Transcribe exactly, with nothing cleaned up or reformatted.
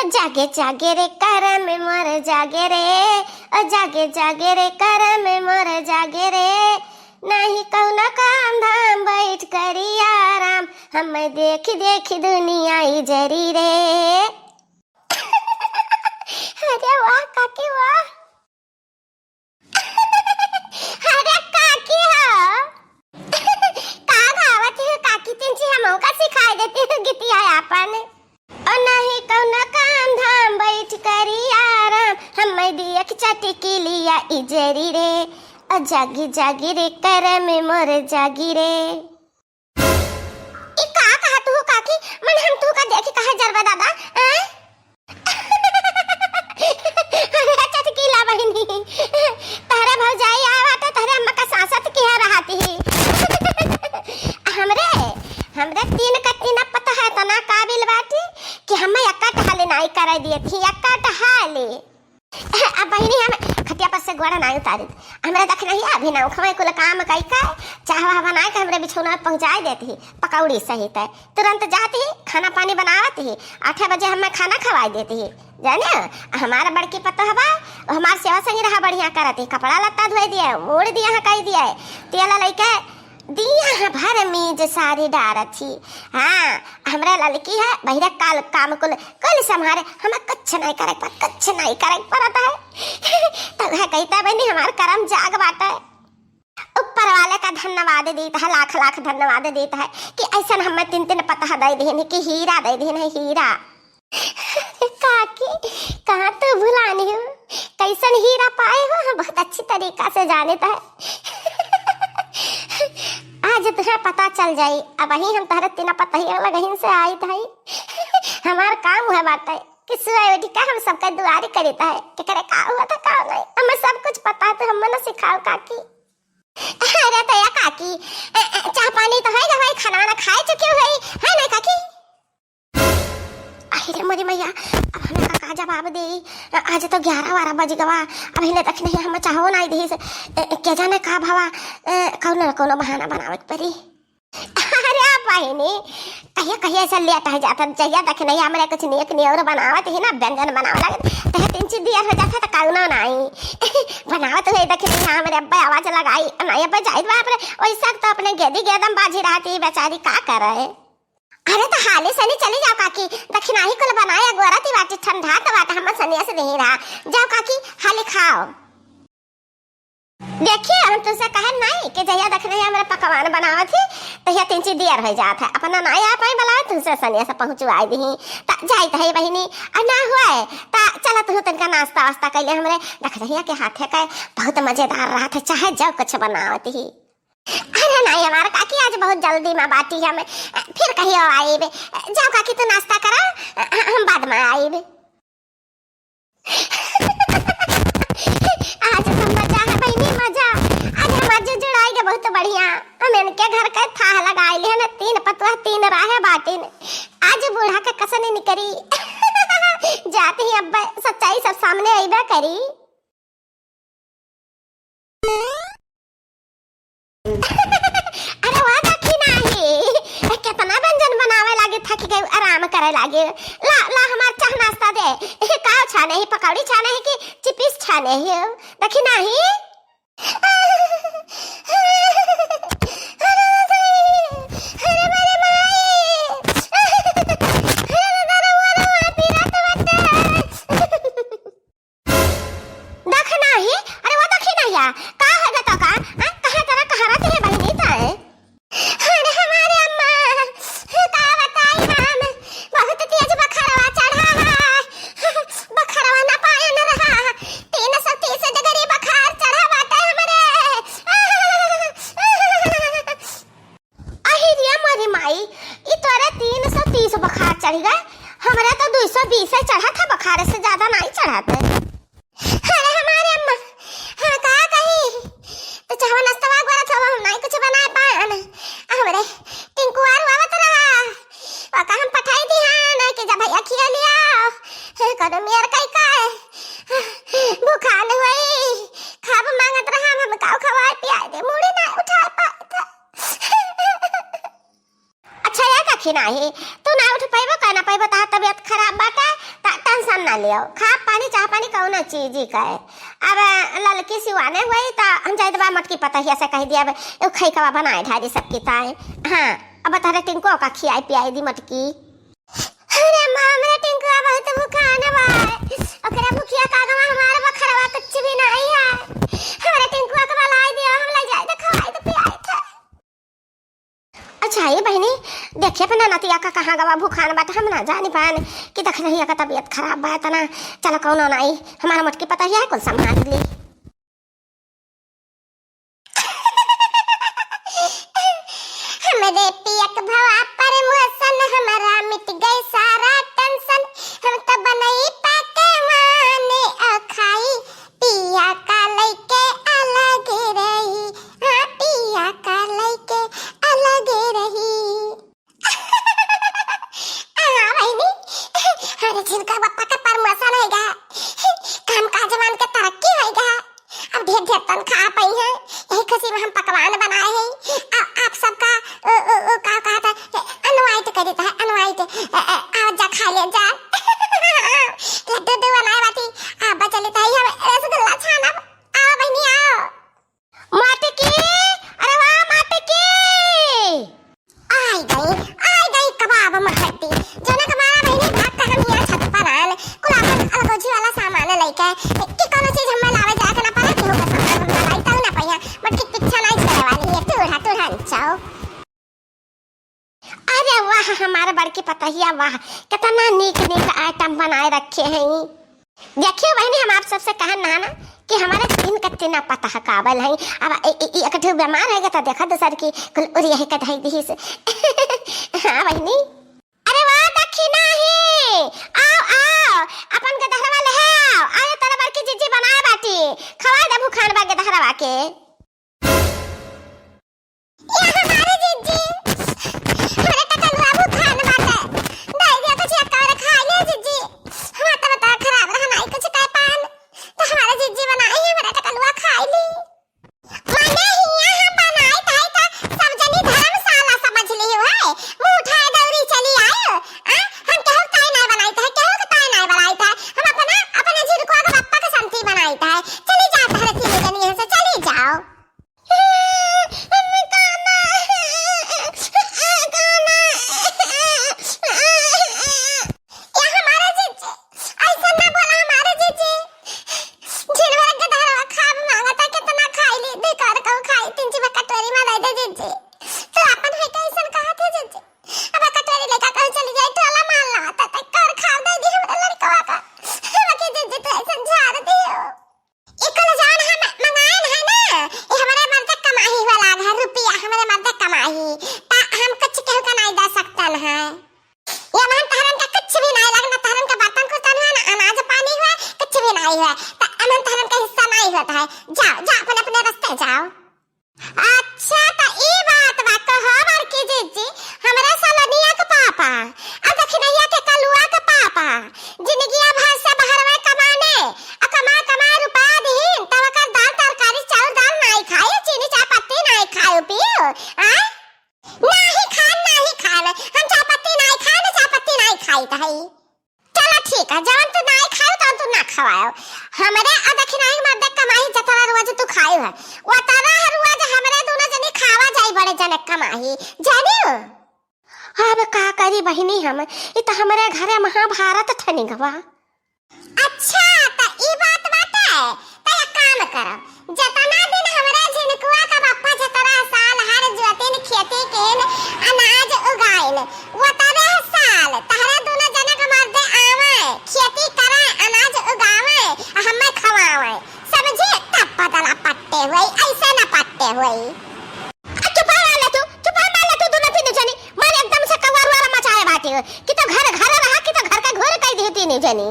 जागे जागे रे करम मोर जागे रे, ओ जागे जागे रे करम मोर जागे रे, नाही कौनो काम धाम बैठ करी आराम, हम देखी देखी दुनिया इजरी रे। अरे वाह काकी वाह। अरे काकी हो, का गावत हो काकी? तिनची हमहू का सिखाई देती हो गीतिया आपन। ओ नाही कौनो काम धाम बैठ करी आराम, हम देख चटकी लिया इजरी रे। ओ जागी जागी रे करम मोर जागी रे। ई का कहत हो काकी? मन हम तू का देखी कहे जरबा दादा, हैं? अरे चटकीला बहिनी, तहरे भौजाई आवा तो तहरे अम्मा का सासत किहा रहती ही। हमरे, हमरे तीन का तीन पता है तना काबिल बाटी कि हम एक्का टहाली नाई करे दिए थी, एक्का टहाली। अब बहिनी हम खटिया पर से गोड़ा नाई उतारी। हमरे देख नहीं अभी ना उखवे कुल काम कई का चाह वाह बनाए के हमरे बिछौना पहुँचाए देती ही, पकौड़ी सहित है। तुरंत जाती ही, खाना पानी बनावत ही, आठे बजे हमें खाना खवाई देती ही। जाने, हमारा बड़की पतोह बा, वो हमार सेवा संगी रहा बढ़िया करत ही, कपड़ा लत्ता धोए दिए, मूड़ दिए, हाँ कही दिए, तेल लइके दिया हाँ भर मीज सारी डारत ही। हाँ, हमरा ललकी है, बहिरा काल काम कुल, कुल संभारे, हमें कुछ नहीं करे पर, कुछ नहीं करे परत है। तो वह कहता बनी हमार करम जाग बाटे। ऊपर वाले का धन्यवाद देत है, लाख लाख धन्यवाद देत है कि ऐसन हमें तीन तीन पतह दे दीन कि हीरा दे दीन है, हीरा। काकी, कहाँ तू भुलानी हो? कैसन हीरा पाए हो? हम बहुत अच्छी तरीका से जाने है। आज तुझे पता चल जाई। अब ही हम तहरे तीन पतहिया लगहिन से आई थई। हमार काम है बाटे कि सुबह उठ के हम सबके दुआरी करीत है, केकरे का हुआ था, का नहीं, हमें सब कुछ पता है, तो हमें ना सिखाओ काकी। अरे तया काकी, अ, अ, चाह पानी तो है ना भाई, खाना वाना खाए चुके हो भाई, है ना काकी? अरे मोरी मैया, अब हमें का, का जवाब दे? अ, आज तो ग्यारह बारह बज गवा, अब इन्हें तक नहीं हम चाहो ना दे से, अ, अ, क्या जाने का भवा, अ, कौनो न कौनो बहाना बनावे के पड़ी। अरे बहिनी, कहिया कहिया ऐसा लेट है जाता, जहिया तक नहीं हमरे कुछ नेक नियर बनावत ही ना, व्यंजन बनावे लगे, तहे तीन चीज दिया हो जाता तो कौनो नहीं। बनावत हुए देख नहीं हमरे अब्बा आवाज लगाई, नहीं अब्बा जाइत बाप रे, वैसा तो अपने गेदी गेदम बाजी रहती बेचारी, का करे। अरे तो हाली सनी चली जाओ काकी, दखिनाही कुल बनाए अगोरती बाटी, ठंडा तो बाटा, हम सनिया से नहीं रहा। जाओ काकी, हाली खाओ। देखिए, हम तुमसे कहन नहीं कि जहिया देख नहीं हमरे पकवान बनावत ही, तहिया तीन चीज दियर हो जात है। अपना ना आ पाए बनावे, तुमसे सनिया से पहुँचवाए दही। त जाइत है बहिनी, आ ना हुए, त चला तू तनका नाश्ता वास्ता कैले हमरे देख रहिया के हाथे का बहुत मजेदार रहत है, चाहे जब कुछ बनावत ही। अरे नहीं, हमार काकी आज बहुत जल्दी में बाटी, हम फिर कहियो आइब। जाओ काकी, तू नाश्ता करा, हम बाद में आइब। आज तो मजा है बहिनी, मजा। आज हमार जुड़ाई के बहुत बढ़िया। हम इनके घर के थाह लगाई ले ना, तीन पतुआ तीन राहे बाटिन। आज बूढ़ा के कसने निकरी। जाते ही अब सच्चाई सब सामने आईबे करी। अरे वाह, देखी नाही, केतना व्यंजन बनावे लागे, थक गए, आराम करे लागे। ला, ला, हमार चाह नाश्ता दे। का छाने ही, पकौड़ी छाने ही कि चिप्स छाने ही? देखी नाही। अरे, अरे, अरे, अरे, माई। अरे, अरे, अरे, अरे, पीरा तो बटे। देख नाही, अरे वो देखी नाही, का हो गया तो का? हाँ, कहाँ तरह कहाँ रहती है बहिनी तो है? अरे हमारे अम्मा, का बताई हम, बहुत तेज बखरवा चढ़ा है। बखरवा ना पाए न रहा, तीन सौ तीस डिग्री बखार चढ़ा बाटे हमरे। अहि रे मोरी माई, ई तोरे तीन सौ तीस बुखार चढ़ गए, हमरे तो दो सौ बीस ही चढ़ा था, बुखार से ज्यादा नहीं चढ़ा था। अरे हमारे अम्मा, हाँ का कही, तो चाहवा नाश्ता गोरा था, हम नहीं कुछ बना पान। हमरे टिंकू आर आवत रहा, ओका हम पठाई दी हाँ, नहीं कि जब भैया खिया लिया, कदम यार कई का है, भूखान हुई, खाब मांगत रहा, हम काऊ खवाए पियाए दे, मुड़ी ना उठा पाए था। अच्छा, ये कखी नाही, तू ना उठ पाइबो, का ना पाइबो, तहार तबीयत खराब बाटे, त-, तन लियो, खा पानी, चाह पानी कौनो चीज ही का है। अब ललकी सिवाने हुई त हम जाइत बा मोटकी पतहिया से कहि दिया, अब एगो खइकवा बनाए ढारी सबकी ताए। हाँ, अब तहरे टिंकुआ का खियाई पियाई दी मोटकी। अरे माँ, हमरे टिंकुआ बहुत भुखान बा। ओकरा भुखिया का गवा हमार बखरवा कुछ भी नहीं है। हमरे टिंकुआ के बलाई दियो, हम ले जाए तो खवाई तो पियाई थे। अच्छा, ए बहिनी, देखिए अपना नतिया का कहाँ गवा भुखान बाटे, हम ना जानी पान कि देख रही का तबीयत खराब बा तना। चलो कौनो नाई, हमार मोटकी पतहिया है, कुल संभाल ली। हमरे पियक भवा promotion, हमरा मिट गई सारा tension। हम तो बनई पकवान अ खाई, पिया का लइके अलग रही, हाँ, पिया का लइके अलग रही। हाँ बहिनी, अरे जिनका बप्पा का promotion होइगा, काम काज मान के तरक्की होइगा, अब ढेर ढेर तनख्वाह पाई है, यही खुशी में हम पकवान बनाए हैं। आ, आप सबका, उ, उ, उ, का कहता है, invite कर देता है, invite। अ, अ, आओ जा, खा ले जा। लड्डू उड्डू बनाए बाटी, आप बचा लेता है, हम रसगुल्ला छानब। आओ बहिनी, आओ। मोटकी, अरे वाह मोटकी। आई गई, आई गई कबाब महती। जनक मारा बहिनी भाग का हम यहाँ छत पर आन। कुल अपन अलगोजी वाला सामान लेके। कि कोनो चीज हमें लावे जाए के ना पड़े, केहू का सामान हम ना लाई, तऊ ना पहिया। मोटकी पीछा नहीं छोड़े वाली है, टूढ़ा, टूढ़ा चाओ। अरे वाह, हमारे बड़की पतहिया, वाह, कितना नीक नीक item बनाए रखे हैं। देखिए बहिनी, हम आप सबसे कहन ना ना कि हमारे तीन कत्ती ना पता काबल है। अब ए-, ए-, ए-, एक ठो बीमार है तो देखा दूसर की कुल उरिया है कढ़ाई दी से। हाँ बहिनी। अरे वाह दखिना ही, आओ, आओ, अपन गदहरवा ले आओ। अरे तोरा बड़की जिज्जी बनाए बाटी, खवाए दे भूखान बा गदहरवा के। ए हमारे जिज्जी, हमरे टकलुआ भूखान बाटे। दे दिया कुछ एक और खा ले जिज्जी। हमार तबीयत खराब रहा, नाई कुछ कह पान। तो हमारे जिज्जी बनाई है, हमरे टकलुआ खाई ली। मने हियां हम बनाई ताई तो सब जनी धर्मशाला समझ लियो है। मुंह उठाए दौरी चली आयो। आ, हम केहू ताई नाई बनाई ताई, केहू के ताई नाई बनाई ताई। हम अपना, अपने झिनकुआ के बप्पा के संती बनाई ताई। चली जा, तहरे तीन जनी यहाँ से चली जाओ। ए हमारे जीजी, ऐसा ना बोला हमारे जीजी। झिन भर के धरवा खाब मांगता, कितना खाई ली, बेकार कहू खाई, तीन जीवा कटोरी में दे दे जीजी। तो अपन है कैसन कहा थे जीजी? अब कटोरी लेकर कहूँ चली जाए, टोला मार लाता, तो कर खाब दे दी हमरा लड़कवा का। बाकी जीजी तो ऐसा झाड़ दियो। ई कुल जौन हम मंगाएन है ना, ई हमरे मर्दे कमाही वाला है, रुपया हमरे मर्दे कमाही। ता हम कुछ केहू का नाई दे सकतन है। ये मन तहरन का कुछ भी नाई लगना, तहरन का बर्तन कुर्तन हुआ ना, अनाज पानी हुआ, कुछ भी नाई हुआ। ता मन तहरन का हिस्सा नाई होता है। जाओ, जाओ, अपने अपने रास्ते जाओ। अच्छा, त ई बात बा, कहो बड़की जीजी, हमरे सलोनिया के पापा, आ दखिनैया के कलुआ के पापा, जिंदगिया भर से बहरवे कमाने, आ कमा कमा रुपया दीन, तब ओकर दाल तरकारी चाउर दाल नाई खाए, चीनी चाय पत्ती नाई खाए पियो, आय? नाही खान, नाही खान, हम चाय पत्ती नाही खान, चाय पत्ती नाही खाई त हई। चला ठीक है, जवन तू नाई खायो तवन तू ना खवायो। हमरे आ दखिनाई मर्दे कमाई जतरा रोज तू खायो है, वतरा है रोज हमरे दोनों जनी खावा जाई बड़े जने कमाई, जानियो? अब का करी बहिनी हम, इ त हमरे घरे महाभारत ठनी गवा। अच्छा, त ई बात बाटे, त एक काम करब, जतना दिन हमरे झिनकुआ का बप्पा जतरा साल हर जोतिन खेती कीन अनाज उगाइन, वतरे साल तहरे दुनो जनक मर्दे आवे, खेती करे, अनाज उगावे, आ हमें खवावे। समझी? तब बदला पट्टे होई, ऐसे ना पट्टे होई। आ, चुपा वाला तू, चुपा वाला तू, दुनो तीन जनी, मारे एकदम से कवार वाला मचाए बाटी हो, कि तो घर, घर रहा, कि तो घर का घोर कई दी तीन जनी।